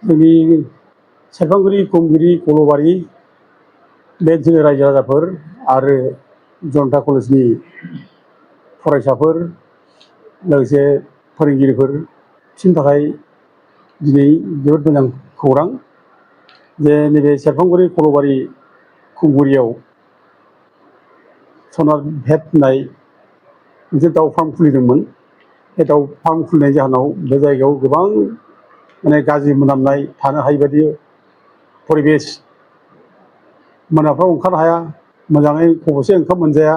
जोंनि सेरफांगुरि कुमगिरि कलबारि बे जोंनि रायजो राजाफोर आरो जनता कलेजनि फरायसाफोर लोगोसे फोरोंगिरिफोर बिसोरनि थाखाय दिनै जोबोद मोजां खौरां जे नैबे सेरफांगुरि कलबारि खुंगुरियाव सनार भेट होननाय मोनसे दाउ फार्म खुलिदोंमोन। बे दाउ फार्म खुलिनाय जाहोनाव बे जायगायाव गोबां माने गाज्रि मोनामनाय थानो हायि बायदि परिबेस मोनाफ्राव ओंखारनो हाया, मोजाङै खबसे ओंखाम मोनजाया,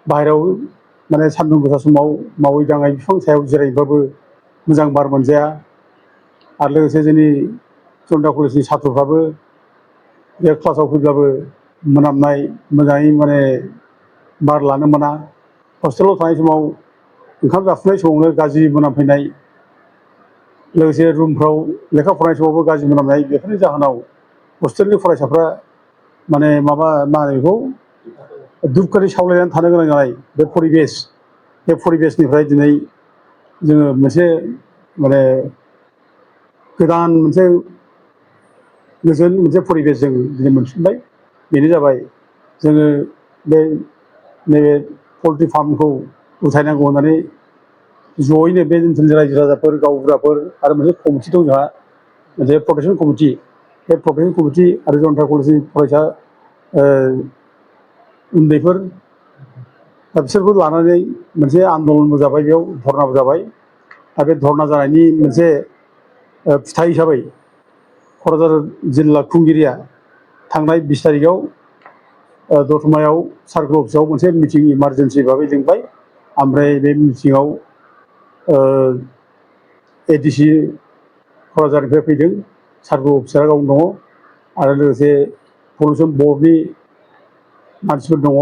बाहेरायाव माने सान्दुं गोसा समाव मावै दाङै बिफां सायाव जिरायबाबो मोजां बार मोनजाया आरो लोगोसे जोंनि जनता कलेजनि छात्रफ्राबो बे क्लासाव फैब्लाबो मोनामनाय मोजाङै माने बार लानो मोना। हस्टेलाव थानाय समाव ओंखाम जाफुनाय समावनो गाज्रि मोनामफैनाय, लोगोसे रुमफ्राव लेखा फरायनाय समावबो गाज्रि मोनामनाय, बेफोरनि जाहोनाव हस्टेलनि फरायसाफ्रा माने मा होनो बेखौ धुपखाथि सावलायनानै थानो गोनां जानाय बे परिबेसनिफ्राय दिनै जोङो मोनसे माने गोदान मोनसे गोजोन मोनसे परिबेस जों दिनै मोनफिनबाय। बेनो जाबाय जोङो नैबे पल्ट्रि फार्मखौ उथायनांगौ होननानै जयैनो बे ओनसोलनि रायजो राजाफोर, गावबुराफोर आरो मोनसे कमिटि दं जोंहा, मोनसे प्रटेकसन कमिटि। बे प्रटेकसन कमिटि आरो जनता कलेजनि फरायसा उन्दैफोर दा बिसोरखौ लानानै मोनसे आन्दलनबो जाबाय, बेयाव धरनाबो जाबाय। आरो बे धरना जानायनि मोनसे फिथाइ हिसाबै क'क्राझार जिल्ला खुंगिरिया थांनाय 20 तारिखआव दतमायाव सार्कोल अफिसाव मोनसे मिटिं इमारजेन्सि भाबै लिंबाय। ओमफ्राय बे मिटिङाव एडिसि क'क्राझारनिफ्राय फैदों, सार्कोल अफिसारा गावनो दङ आरो लोगोसे पलिउसन बर्डनि मानसिफोर दङ,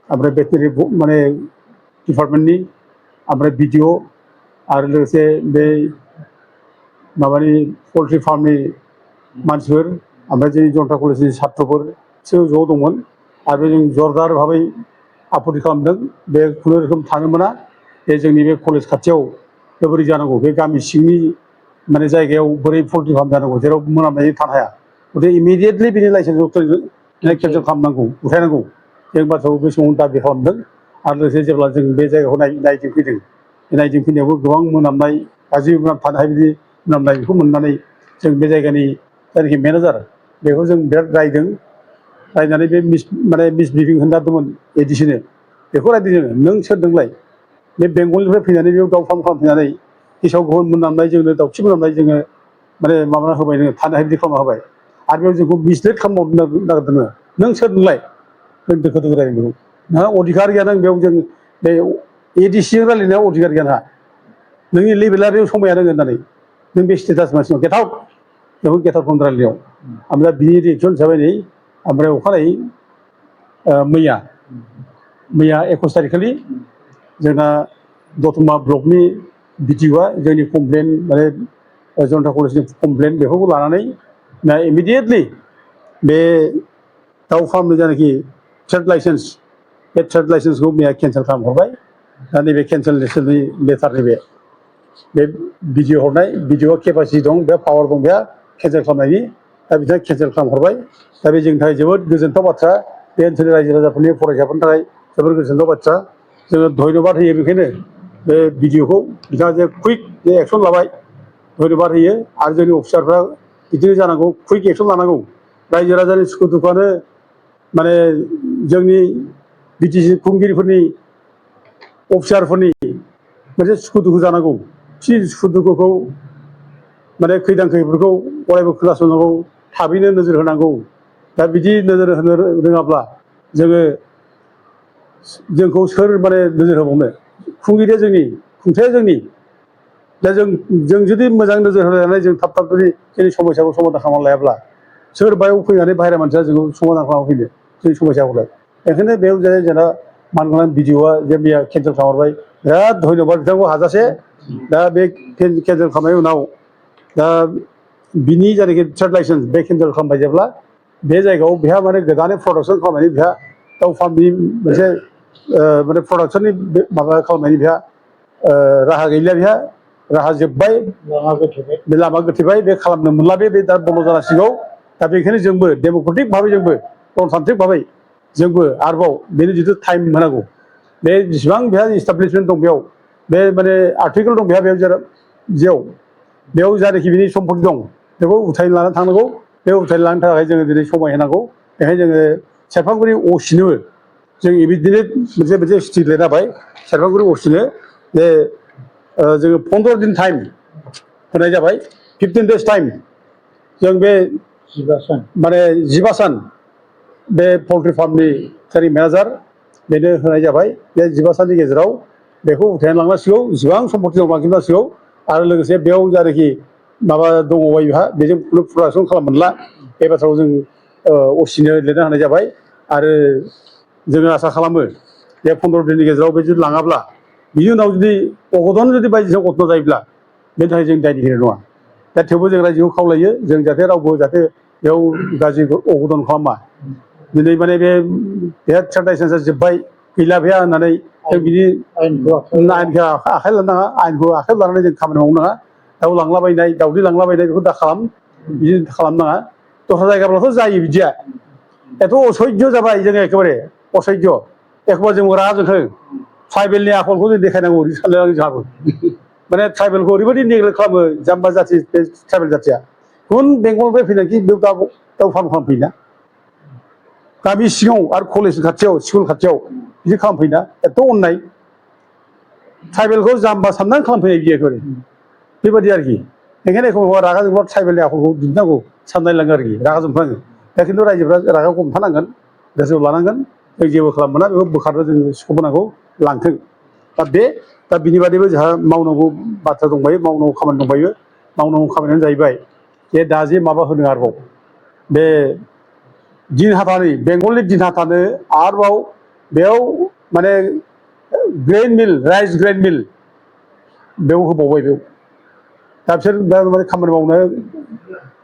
ओमफ्राय भेटेनारि माने डिपार्टमेन्टनि, ओमफ्राय बिडिअ आरो लोगोसे बे माबानि पल्ट्रि फार्मनि मानसिफोर, ओमफ्राय जोंनि जनता कलेजनि छात्रफोर बिसोर ज' दंमोन। आरो जों जरदार भाबै आपत्ति खालामदों, बे खुनुरोखोम थानो मोना, बे जोंनि बे कलेज खाथियाव बोरै जानांगौ, बे गामि सिंनि माने जायगायाव बोरै पल्ट्रि फार्म जानांगौ जेराव मोनामनानै थानो हाया। गथिखे इमिडियेटलि बिनि लाइसेन्सखौ केन्सेल खालामनांगौ, उथायनांगौ, बे बाथ्राखौ बे समाव दाबि खालामदों। आरो लोगोसे जेब्ला जों बे जायगाखौ नायदिंफैदों, बे नायदिंफैनायावबो गोबां मोनामनाय, गाज्रि थानो हायि बायदि मोनामनाय, बेखौ मोननानै जों बे जायगानि जायनाखि मेनेजार बेखौ जों बिराद रायदों। रायनानै बे मिसबिहेभिं होनजादोंमोन एडिसिनो, बेखौ रायदों जोङो। नों सोर नोंलाय? बे बेंगलनिफ्राय फैनानै बेयाव दाउ फार्म खालामफैनानै गेसाव गोफोन मोनामनाय, जोंनो दाउखि मोनामनाय जोङो माने माबाना होबाय, नोङो थानो हायि बायदि खालामना होबाय। आरो बेयाव जोंखौ मिसलिड खालामबावनो नागिरदों। नों सोर नोंलाय? जों दोखो दोखो रायदों। नोंहा अधिकार गैया, नों बेयाव जों बे एडिसिजों रायलायनायाव अधिकार गैया नोंहा। नोंनि लेभेला बेयाव समाया नोङो होननानै नों बे स्टेटास मानसिनाव गेट आउट, बेखौ गेट आउट खालामदों रायलायनायाव। ओमफ्राय बिनि रिएक्सन हिसाबै नै ओमफ्राय अखानायै मैया 21 तारिखखालि जोंना दतमा ब्लकनि बिडिअआ जोंनि कमप्लेन माने जनता कलेजनि कमप्लेन बेफोरखौ लानानै दा इमिडियेटलि बे दाउ फार्मनि जायनाखि ट्रेड लाइसेन्स, बे ट्रेड लाइसेन्सखौ मैया केन्सेल खालामहरबाय। दा नैबे केन्सेलेसननि लेटार नैबे बिडिअ हरनाय, बिडिअ केपासिटि दं, बे पावार दं, बेहा केन्सेल खालामनायनि। दा बिथाङा केन्सेल खालामहरबाय। दा बे जोंनि थाखाय जोबोद गोजोनथाव बाथ्रा, बे ओनसोलनि रायजो राजाफोरनि, फरायसाफोरनि थाखाय जोबोद गोजोनथाव बाथ्रा। जोङो धन्यबाद होयो बेखायनो बे बिडिअखौ बिथाङा जे कुइक जे एक्सन लाबाय, धन्यबाद होयो। आरो जोंनि अफिसारफ्रा बिदिनो जानांगौ, कुइक एक्सन लानांगौ। रायजो राजानि सुखु दुखुआनो माने जोंनि बिटिसि खुंगिरिफोरनि, अफिसारफोरनि मोनसे सुखु दुखु जानांगौ। बिसोरनि सुखु दुखुखौ माने खैदां खैफोदखौ अरायबो खोनासंनांगौ, थाबैनो नोजोर होनांगौ। दा बिदि नोजोर होनो रोङाब्ला जोंखौ सोर माने नोजोर होबावनो? खुंगिरिया जोंनि, खुंथाया जोंनि। दा जों जुदि मोजां नोजोर होनानै जों थाब थाब जुदि जोंनि समस्याखौ समाधान खालामना लायाब्ला सोर बायाव फैनानै बाहेरा मानसिया जोंखौ समाधान खालामना फैनो जोंनि समस्याखौलाय? बेखायनो बेयाव जोंना मानगोनां बिडिअआ जे मैया केन्सेल खालामहरबाय, बिराद धन्यबाद बिथांखौ हाजासे। दा बे केन्सेल खालामनायनि उनाव दा बिनि जायनाखि ट्रेड लाइसेन्स बे केन्सेल खालामबाय जेब्ला, बे जायगायाव बेहा माने गोदानै प्रडाक्सन खालामनायनि बेहा दाउ फार्मनि मोनसे माने प्रडाक्सननि माबा खालामनायनि बेहा राहा गैलिया। बेहा राहा जोब्बाय बे लामा गोथेबाय बे खालामनो मोनला बे दा बन्द जानांसिगौ दा बेखायनो जोंबो डेम'क्रेटिक भाबै जोंबो गणतान्त्रिक भाबै जोंबो आरोबाव बेनि जिथु टाइम होनांगौ बे जेसेबां बेहा इस्टाब्लिशमेन्ट दं बेयाव बे माने आर्टिकेल दं बेहा जेयाव बेयाव जायनाखि बिनि सम्पति दं बेखौ उथायनो लानानै थांनांगौ बे उथायनो लानो थाखाय जोङो दिनै समाय होनांगौ बेखायनो जोङो सेरफांगुरि असिनोबो जों बिदिनो मोनसे स्टिक लिरना होबाय सेरफांगुरि असिनो जे जोङो 15 दिन टाइम होनाय जाबाय 15 days टाइम जों बे 15 सान बे पल्ट्रि फार्मनि ट्रेनिं मेनेजार बेनो होनाय जाबाय बे 15 साननि गेजेराव बेखौ उथायनानै लांनांसिगौ जेसेबां सम्पति दं लांजोबनांसिगौ आरो लोगोसे बेयाव जायनाखि माबा दङ बेहा बेजों प्रडाक्सन खालाम मोनला बे बाथ्राखौ जों असिनो लिरना होनाय जाबाय आरो जोङो आसा खालामो बे 15 दिननि गेजेराव बे जुदि लाङाब्ला बिनि उनाव जुदि अघटन जुदि बायदिसिना घटना जायोब्ला बेनि थाखाय जों दायनिगिरि नङा दा थेवबो जों रायजोखौ खावलायो जों जाहाथे रावबो जाहाथे बेयाव गाज्रि अघटन खालामा दिनै माने बेहा ट्रेड लाइसेन्सआ जोब्बाय गैला बेहा होननानै जों बिदि आयेनखौ आखाइ लानो नाङा आयेनखौ आखाइ लानानै जों खामानि मावनो नाङा दाउ लांलाबायनाय दाउदै लांलाबायनाय बेखौ दा खालाम बिदि खालामनाङा दस्रा जायगाफ्रावथ' जायो बिदिया एथ' असह्य जाबाय जोङो एखेबारे असह्य एखमबा जों रागा जोंखो ट्राइबेलनि आखलखौ जों देखायनांगौ बिदि सानलाय जोंहाबो माने ट्राइबेलखौ ओरैबायदि नेग्लेक्ट खालामो जाम्बा जाथि बे ट्राइबेल जाथिया गुबुन बेंगलनिफ्राय फैनायखि बेयाव दाउ फार्म खालामफैयोना गामि सिङाव आरो कलेज खाथियाव स्कुल खाथियाव बिदि खालामफैयोना एथ' अननाय ट्राइबेलखौ जाम्बा साननानै खालामफैनाय बिदि एखेबारे बेबायदि आरोखि ओंखायनो एखमबा रागा जोंबा ट्राइबेलनि आखलखौ दिन्थिनांगौ साननाय लाङो आरोखि रागा जोंफ्लाङो दा खिन्थु रायजोफ्रा रागाखौ हमथानांगोन गोसोआव लानांगोन जों जेबो खालाम मोना बेखौ बोखारनो जों सिख'बोनांगौ लांथों दा बिनि बादैबो जोंहा मावनांगौ बाथ्रा दंबायो मावनांगौ खामानि दंबायो मावनांगौ खामानियानो जाहैबाय जे दा जे माबा होदों आरोबाव बे दिनहाटानि बेंगलनि दिनहाटानो आरोबाव बेयाव माने ग्रेइन मिल राइस ग्रेइन मिल बेयाव होबावबाय बेयाव दा बिसोर दा माने खामानि मावनो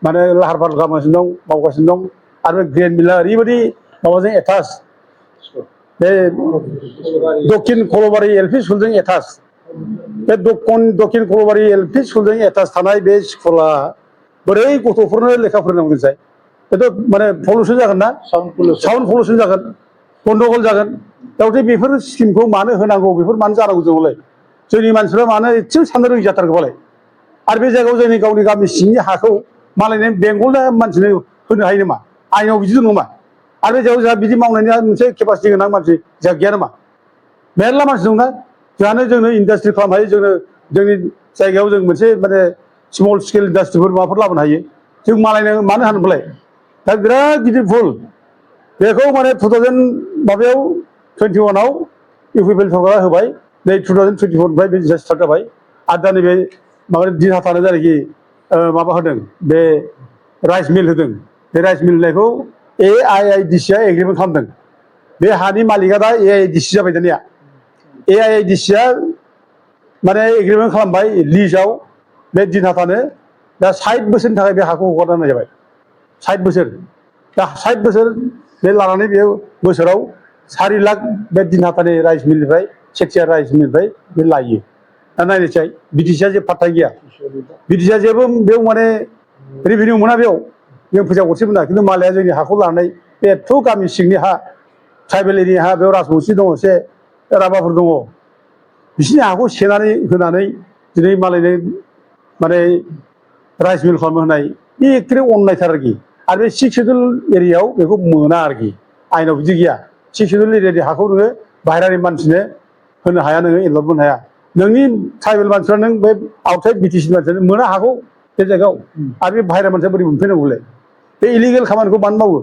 माने लाहार फाहार खालामगासिनो दं मावगासिनो दं आरो बे ग्रेइन मिला ओरैबायदि माबाजों एटाच बे दक्षिण खलबारि एलपि स्कुलजों एटाच बे दक्षिण खलबारि एलपि स्कुलजों एटाच थानाय बे स्कुला बोरै गथ'फोरनो लेखा फोरोंनांगौ जाय बेथ' माने पलिउसन जागोन ना साउन्ड पलिउसन जागोन गन्डगल जागोन दाउथे बेफोर स्किमखौ मानो होनांगौ बेफोर मानो जानांगौ जोंलाय जोंनि मानसिफ्रा मानो एसेबो साननो रोङि जाथारगौबालाय आरो बे जायगायाव जोंनि गावनि गामि सिंनि हाखौ मालायनो बेंगलनि मानसिनो होनो हायो नामा आयेनाव बिदि दं नामा आरो बे जायगायाव जोंहा बिदि मावनायनि मोनसे केपासिटि गोनां मानसि जोंहा गैया नामा मेरला मानसि दंना जोंनो इन्डास्ट्रि खालामनो हायो जोंनि जायगायाव जों मोनसे माने स्मल स्केल इन्डास्ट्रिफोर माबाफोर लाबोनो हायो जों मालायनो मानो हानोफालाय दा बिराद गिदिर भुल बेखौ माने 2021आव इउपिपिएल सरकारा होबाय नै 2024निफ्राय बे जिनिसा स्टार्ट जाबाय आरो दा नैबे माबा दिनहाटानो जायनाखि माबा होदों बे राइस मिल होदों बे राइस मिल होनायखौ AIIDCआ एग्रिमेन्ट खालामदों बे हानि मालिकआ दा AIIDC जाबाय दानिया AIIDCआ माने एग्रिमेन्ट खालामबाय लिजआव बे दिनहाटानो दा 60 बोसोरनि थाखाय बे हाखौ हगारना होनाय जाबाय 60 बोसोर दा 60 बोसोर बे लानानै बे बोसोराव 4 लाख बे दिनहाटानि राइस मिलनिफ्राय सेक्सिया राइस मिलनिफ्राय बे लायो दा नायनोसै बिटिसिआ जे पात्ता गैया बिटिसिआ जेबो बेयाव माने रेभिनिउ मोना बेयाव जों फैसा गरसे मोना खिन्थु मालाया जोंनि हाखौ लानानै बे एथ' गामि सिंनि हा ट्राइबेल एरिया हा बेयाव राजबंसि दङ एसे राभाफोर दङ बिसोरनि हाखौ सेनानै होनानै दिनै मालायनो माने राइस मिल खालामनो होनाय बे एखेबारे अननायथार आरोखि आरो बे 6 सिडुल एरियायाव बेखौ मोना आरोखि आयेनाव बिदि गैया 6 सिडुल एरियानि हाखौ नोङो बाहेरानि मानसिनो होनो हाया नोङो एलट होनो हाया नोंनि ट्राइबेल मानसिफ्रा नों बे आउटसाइड बिटिसिनि मानसियानो मोना हाखौ बे जायगायाव आरो बे बाहेरा मानसिया बोरै मोनफैनांगौलाय बे इलिगेल खामानिखौ मानो मावो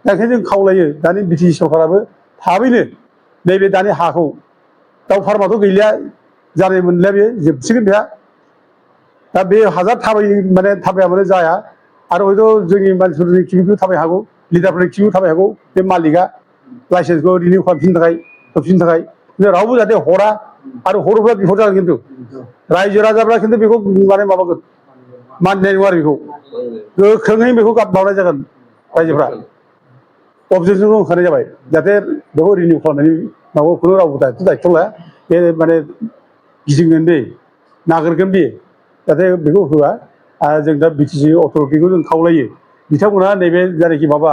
दा ओंखायनो जों खावलायो दानि बिटिसि सरकाराबो थाबैनो नैबे दानि हाखौ दाउ फार्माथ' गैलिया जानाय मोनलिया बे जोबसिगोन बेहा दा बे हाजार माने थाबायाबानो जाया आरो हयथ' जोंनि मानसिफोरनि खिबिखौ थाबाय हागौ लिडारफोरनि खिबिखौ थाबाय हागौ बे मालिकआ लाइसेन्सखौ रिनिउ खालामफिननो थाखाय होफिननो थाखाय रावबो जाहाथे हरा आरो हरोब्ला बिहर जागोन खिन्थु रायजो राजाफ्रा खिन्थु बेखौ माने माबागोन मानिनाय नङा आरो बेखौ गोख्रोङै बेखौ माबानाय जागोन रायजोफ्रा अबजेक्सनखौ होखानाय जाबाय जाहाथे बेखौ रिनिउ खालामनायनि माबाखौनो रावबो दायथ' लाया बे माने गिदिंगोन बे नागिरगोन बे जाहाथे बेखौ होआ आरो जों दा बिटिसि अथ'रिटिखौ जों खावलायो बिथांमोनहा नैबे जायनाखि माबा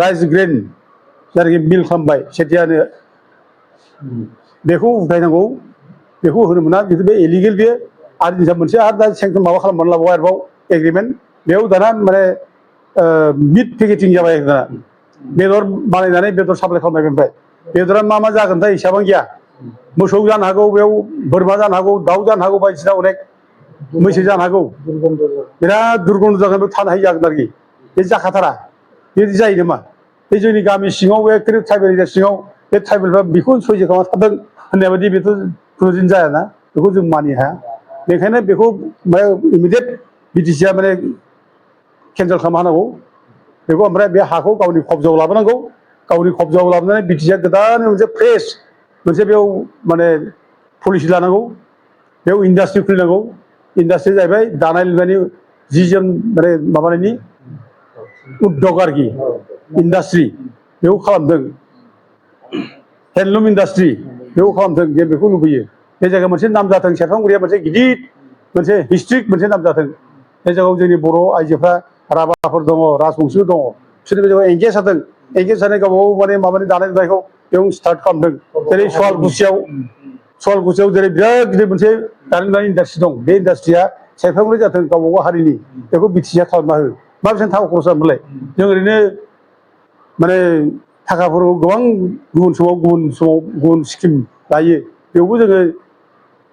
राइस ग्रेन जायनाखि मिल खालामबाय सेथियानो बेखौ उथायनांगौ बेखौ होनो मोना बिदि बे इलिगेल बेयो आरो जोंहा मोनसे आरो दा सेंसन माबा खालामनानै लाबावबाय आरोबाव एग्रिमेन्ट बेयाव दाना माने मिट पेकेटिं जाबाय दाना बेदर बानायनानै बेदर साप्लाय खालामनाय ओमफ्राय बेदरा मा जागोनथाय हिसाबानो गैया मोसौ जानो हागौ बेयाव बोरमा जानो हागौ दाउ जानो हागौ बायदिसिना अनेक मैसो जानो हागौ बिराद दुरगन्ध जागोन बेयाव थानो हायि जागोन आरोखि बे जाखाथारा बेदि जायो नामा बे जोंनि गामि सिङाव बे ट्राइबेल एरिया सिङाव बे ट्राइबेलफ्रा बेखौ सयज खालामना थादों होननाय बायदि बेथ' खुनुदिन जायाना बेखौ जों मानिनो हाया बेखायनो बेखौ इमिडियेट बिटिसिआ माने केन्सेल खालामना होनांगौ बेखौ ओमफ्राय बे हाखौ गावनि कब्जायाव लाबोनांगौ गावनि कब्जायाव लाबोनानै बिटिसिआ गोदान मोनसे फ्रेश मोनसे बेयाव माने पलिसि लानांगौ बेयाव इन्डास्ट्रि खुलिनांगौ इन्डास्ट्रि जाहैबाय दानाय लुनायनि जि जोम माने माबानायनि उद्योग आरोखि इन्डास्ट्रि बेखौ खालामदों हेन्दलुम इन्डास्ट्रि बेखौ खालामदों जों बेखौ लुबैयो बे जायगायाव मोनसे नाम जाथों सेरफांगुरिया मोनसे गिदिर मोनसे हिस्ट्रिक मोनसे नाम जाथों बे जायगायाव जोंनि बर' आइजोफ्रा राभाफोर दङ राजबंसिफोर दङ बिसोर बे जायगायाव एंगेज जादों एंगेज जानाय गावबागाव माने माबानि दानाय लुनायखौ बेयाव स्टार्ट खालामदों जेरै सवालकुसियाव जेरै बिराद गिदिर मोनसे दानाय लुनाय इन्डास्ट्रि दं बे इन्डास्ट्रिया सेरफांगुरि जाथों गावबागाव हारिनि बेखौ बिटिसिआ खालामना हो मा बेसेबां थाखा खरस जागोनलाय जों ओरैनो माने थाखाफोरखौ गोबां गुबुन समाव गुबुन स्किम लायो बेयावबो जोङो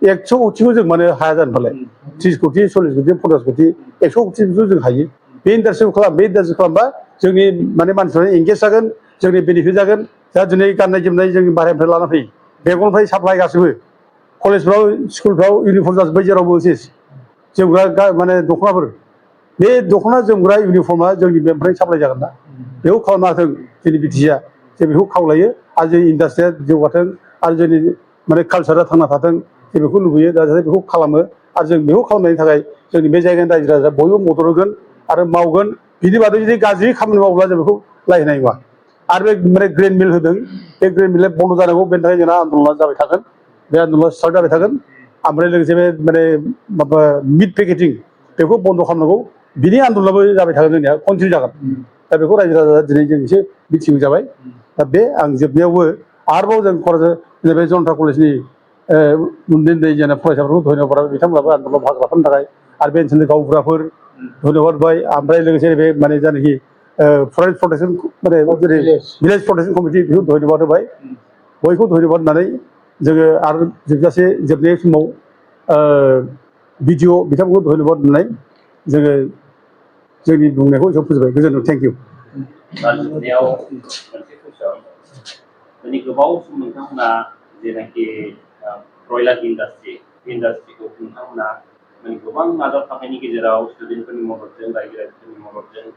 100 कौटिखौ जों मानो हाया जानो फालाय 30 कौटि 40 कौटि 50 कौटि 100 कौटिखौ जों हायो बे इन्डास्ट्रिखौ खालाम बे इन्डास्ट्रि खालामबा जोंनि माने मानसिफ्रा एंगेज जागोन जोंनि बेनिफिट जागोन दा दिनै गाननाय जोमनाय जोंनि बाहेरनिफ्राय लाना फैयो बेंगलनिफ्राय साप्लाय गासिबो कलेजफ्राव स्कुलफ्राव इउनिफर्म जाजोब्बाय जेरावबो सेस जोमग्रा माने दख'नाफोर बे दख'ना जोमग्रा इउनिफर्मा जोंनि बेनिफ्राय साप्लाय जागोन ना बेखौ खालामना होथों जोंनि बिटिसिआ जों बेखौ खावलायो आरो जोंनि इन्डास्ट्रिया जौगाथों आरो जोंनि माने कालसारा थांना थाथों जों बेखौ लुबैयो दा जाहाथे बेखौ खालामो आरो जों बेखौ खालामनायनि थाखाय जोंनि बे जायगानि रायजो राजा बयबो मदद होगोन आरो मावगोन बिनि बादै जुदि गाज्रि खामानि मावोब्ला जों बेखौ लायनाय नङा आरो बे माने ग्रेन मिल होदों बे ग्रेन मिला बन्द जानांगौ बेनि थाखाय जोंना आन्दलना जाबाय थागोन बे आन्दलना स्टार्ट जाबाय थागोन ओमफ्राय लोगोसे बे माने माबा मिट पेकेटिं बेखौ बन्द खालामनांगौ बिनि आन्दलनाबो जाबाय थागोन जोंनिया कन्टिनिउ जागोन दा बेखौ रायजो राजा दिनै जों एसे मिथिं जाबाय दा बे आं जोबनायावबो आरोबाव जों क'क्राझार बे जनता कलेजनि उन्दै उन्दै जेनबा फरायसाफोरखौ धन्यबाद बिथांमोनाबो आन्दलनाव बाहागो लाफानो थाखाय आरो बे ओनसोलनि गावबुराफोर धन्यबाद होबाय ओमफ्राय लोगोसे बे माने जायनाखि फरेस्ट प्रटेकसन माने जेरै भिलेज प्रटेकसन कमिटि बेखौ धन्यबाद होबाय बयखौ धन्यबाद होनानै जोङो आरो जोबजासे जोबनाय समाव बिडिअ बिथांमोनखौ धन्यबाद होनानै जोङो जोंनि बुंनायखौ एसेयाव फोजोबबाय गोजोन्थों थेंक इउ जोबनायाव मोनसे कुइसन माने गोबाव सम नोंथांमोना जेनाखि ब्रयलार इन्डास्ट्रिखौ नोंथांमोना माने गोबां नाजाथाबनायनि गेजेराव स्टुडेन्टफोरनि मददजों रायजो राजाफोरनि मददजों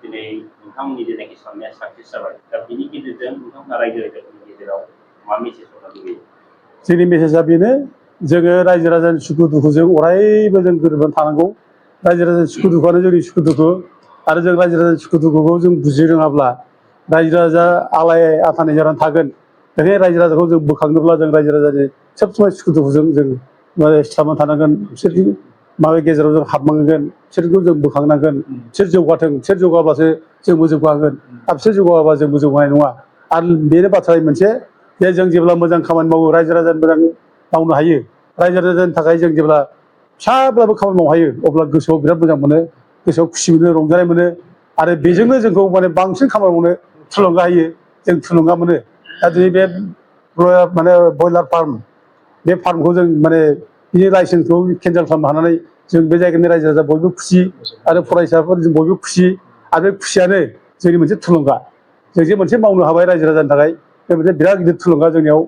दिनै नोंथांमोननि जेनाखि साननाया साक्सेस जाबाय दा बिनि गेजेरजों नोंथांमोना रायजो राजाफोरनि गेजेराव मा मेसेज हरनो लुबैयो जोंनि मेसेजआ बेनो जोङो रायजो राजानि सुखु दुखुजों अरायबो जों गोरोबनानै थानांगौ रायजो राजानि सुखु दुखुआनो जोंनि सुखु दुखु आरो जों रायजो राजानि सुखु दुखुखौ जों बुजि रोङाब्ला रायजो राजा आलाय आथानि जानानै थागोन बेखायनो रायजो राजाखौ जों बोखांनोब्ला जों रायजो राजानि सब समाय सुखु दुखुजों जों माने सिथाबनानै थानांगोन बिसोरनि माबा गेजेराव जों हाबनांगोन बिसोरखौ जों बोखांनांगोन बिसोर जौगाथों बिसोर जौगाब्लासो जोंबो जौगागोन आरो बिसोर जौगाबा जोंबो जौगानाय नङा आरो बेनो बाथ्राया मोनसे जे जों जेब्ला मोजां खामानि मावो रायजो राजानि मोजां मावनो हायो रायजो राजानि थाखाय जों जेब्ला फिसाब्लाबो खामानि मावनो हायो अब्ला गोसोआव बिराद मोजां मोनो गोसोआव खुसि मोनो रंजानाय मोनो आरो बेजोंनो जोंखौ माने बांसिन खामानि मावनो थुलुंगा होयो जों थुलुंगा मोनो दा दिनै बे माने ब्रयलार फार्म बे फार्मखौ जों माने बिनि लाइसेन्सखौ केन्सेल खालामनो हानानै जों बे जायगानि रायजो राजा बयबो खुसि आरो फरायसाफोर जों बयबो खुसि आरो बे खुसियानो जोंनि मोनसे थुलुंगा जों जे मोनसे मावनो हाबाय रायजो राजानि थाखाय बे मोनसे बिराद गिदिर थुलुंगा जोंनियाव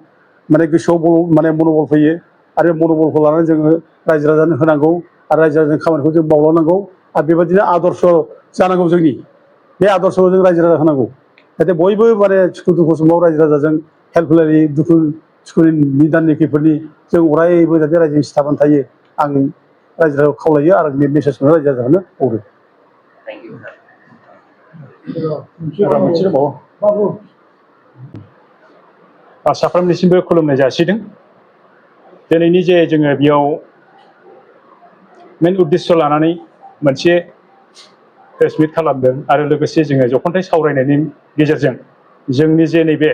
माने गोसोआव माने मनबल फैयो आरो मनबलखौ लानानै जोङो रायजो राजानो होनांगौ आरो रायजो राजानि खामानिखौ जों मावलांनांगौ आरो बेबायदिनो आदर्श जानांगौ जोंनि बे आदर्शखौ जों रायजो राजा होनांगौ जाहाथे बयबो माने सुखु दुखु समाव रायजो राजाजों हेल्प होलायनि दुखु सुखुनि निदाननि खैफोदनि जों अरायबो जाहाथे रायजोजों सिथाबनानै थायो आं रायजो राजाखौ खावलायो आरो बे मेसेजखौनो रायजो राजानो हरो थेंक इउ सार मोनसे दंबावो साफ्रोमनिसिमबो खुलुमनाय जासिदों दिनैनि जे जोङो बेयाव मेन उद्देश्य लानानै मोनसे प्रेस मिट खालामदों आरो लोगोसे जोङो जख'न्थाय सावरायनायनि गेजेरजों जोंनि जे नैबे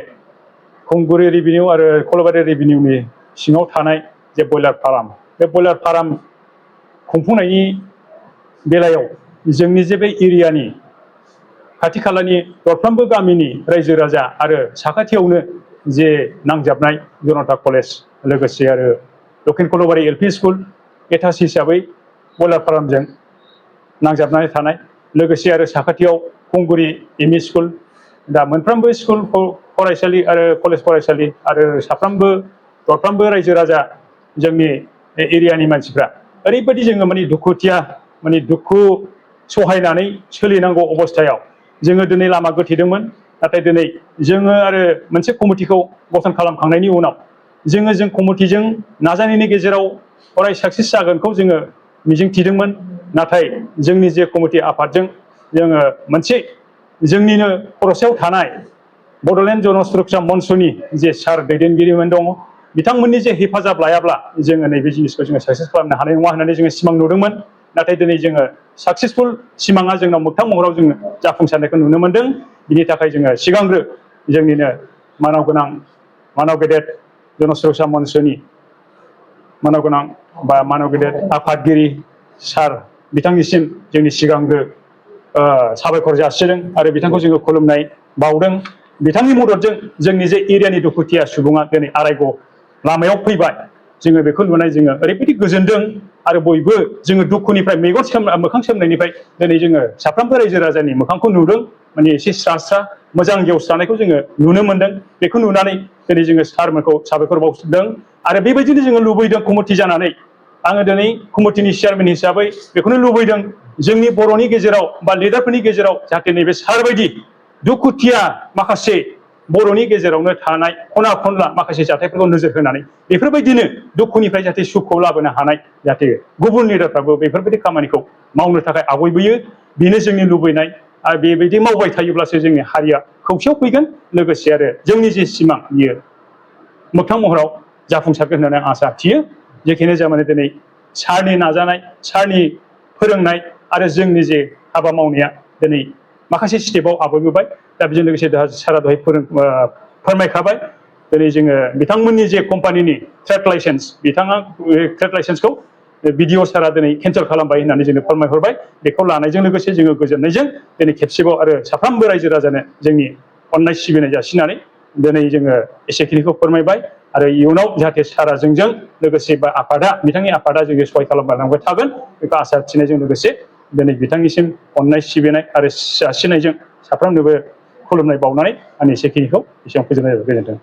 खुंगुरि रेभिनिउ आरो खलबारि रेभिनिउनि सिङाव थानाय जे बयलार फार्म बे बयलार फार्म खुंफुंनायनि बेलायाव जोंनि जे बे एरियानि खाथि खालानि दरफ्रोमबो गामिनि रायजो राजा आरो साखाथियावनो जे नांजाबनाय जनता कलेज लोगोसे आरो दक्षिण खलबारि एलपि स्कुल एटाच हिसाबै बयलार फार्मजों नांजाबनानै थानाय लोगोसे आरो साखाथियाव खुंगुरि एमइ स्कुल दा मोनफ्रोमबो स्कुल फरायसालि आरो कलेज फरायसालि आरो साफ्रोमबो दरफ्रोमबो रायजो राजा जोंनि एरियानि मानसिफ्रा ओरैबायदि जोङो माने दुखुथिया माने दुखु सहायनानै सोलिनांगौ अबस्थायाव जोङो दिनै लामा गोथेदोंमोन नाथाय दिनै जोङो आरो मोनसे कमिटिखौ गठन खालामखांनायनि उनाव जों कमिटिजों नाजानायनि गेजेराव अराय साक्सेस जागोनखौ जोङो मिजिंथिदोंमोन नाथाय जोंनि जे कमिटि आफादजों जोङो मोनसे जोंनिनो खर'सायाव थानाय बड'लेण्ड जन सुरक्षा मन्चनि जे सार दैदेनगिरिमोन दङ बिथांमोननि जे हेफाजाब लायाब्ला जोङो नैबे जिनिसखौ जोङो साक्सेस खालामनो हानाय नङा होननानै जोङो सिमां नुदोंमोन नाथाय दिनै जोङो साक्सेसफुल सिमाङा जोंनाव मोगथां महराव जोङो जाफुंसारनायखौ नुनो मोन्दों बिनि थाखाय जोङो सिगांग्रो जोंनिनो मानाव गेदेर जन सुरक्षा मन्चनि मानाव गोनां बा मानाव गेदेर आफादगिरि सार बिथांनिसिम जोंनि सिगांग्रो साबायखर जासिदों आरो बिथांखौ जोङो खुलुमनाय बावदों बिथांनि मददजों जोंनि जे एरियानि दुखुथिया सुबुङा दिनै आरायग' लामायाव फैबाय जोङो बेखौ नुनाय जोङो ओरैबायदि गोजोनदों आरो बयबो जोङो दुखुनिफ्राय मोखां सोमनायनिफ्राय दिनै जोङो साफ्रोमबो रायजो राजानि मोखांखौ नुदों माने एसे स्रा स्रा मोजां गेवस्रानायखौ जोङो नुनो मोन्दों बेखौ नुनानै दिनै जोङो सारमोनखौ साबायखर बावदों आरो बेबायदिनो जोङो लुबैदों कमिटि जानानै आङो दिनै कमिटिनि चेयारमेन हिसाबै बेखौनो लुबैदों जोंनि बर'नि गेजेराव बा लिडारफोरनि गेजेराव जाहाथे नैबे सार बायदि दुखुथिया माखासे बर'नि गेजेरावनो थानाय खना खनला माखासे जाथायफोरखौ नोजोर होनानै बेफोरबायदिनो दुखुनिफ्राय जाहाथे सुखखौ लाबोनो हानाय जाहाथे गुबुन लिडारफ्राबो बेफोरबायदि खामानिखौ मावनो थाखाय आवगायबोयो बेनो जोंनि लुबैनाय आरो बेबायदि मावबाय थायोब्लासो जोंनि हारिया खौसेयाव फैगोन लोगोसे आरो जोंनि जे सिमां बियो मोगथां महराव जाफुंसारगोन होननानै आं आसा थियो जेखिनि जामाने दिनै सारनि नाजानाय सारनि फोरोंनाय आरो जोंनि जे हाबा मावनाया दिनै माखासे स्टेपाव आवगायबोबाय दा बेजों लोगोसे सारा दहाय फोरमायखाबाय दिनै जोङो बिथांमोननि जे कम्पानिनि ट्रेड लाइसेन्स बिथाङा ट्रेड लाइसेन्सखौ बिडिअ सारा दिनै केन्सेल खालामबाय होननानै जोंनो फोरमायहरबाय बेखौ लानायजों लोगोसे जोङो गोजोननायजों दिनै खेबसेबाव आरो साफ्रोमबो रायजो राजानो जोंनि अननाय सिबिनाय जासिनानै दिनै जोङो एसेखिनिखौ फोरमायबाय आरो इयुनाव जाहाथे सारा जोंजों लोगोसे बा आफादा बिथांनि आफादा जोंखौ सहाय खालामलांबाय थागोन बेखौ आसा थिनायजों लोगोसे दिनै बिथांनिसिम अननाय सिबिनाय आरो जासिनायजों साफ्रोमनोबो खुलुमनाय बावनानै आं एसेखिनिखौ एसेबां फोजोबनाय जाबाय गोजोन्थों